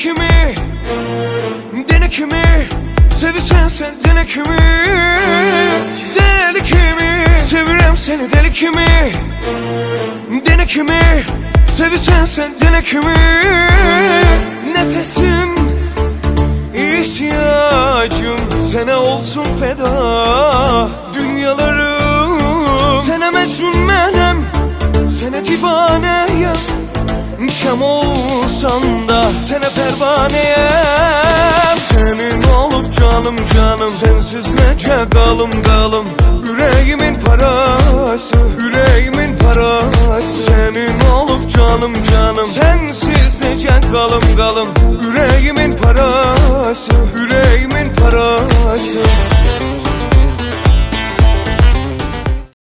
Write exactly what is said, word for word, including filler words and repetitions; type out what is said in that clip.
کیمی، دئنه کیمی، سئویرسن سن دئنه کیمی، دئلی کیمی، سئویرم سنی دئلی کیمی، دئنه کیمی، سئویرسن سن دئنه کیمی، نفسیم، احتیاجیم سنه اولسون فدا. دونیالاریم، سنه مجنون منم، سنه دیوانه‌یم. شمع اولسان دا، سنه پروانه‌یم. سنین اولوب جانیم، جانیم، سنسیز نئجه قالیم، قالیم. اوره‌ییمین پاراسی، اوره‌ییمین پاراسی. سنین اولوب جانیم، جانیم، سنسیز نئجه قالیم، قالیم. اوره‌ییمین پاراسی، اوره‌ییمین پاراسی.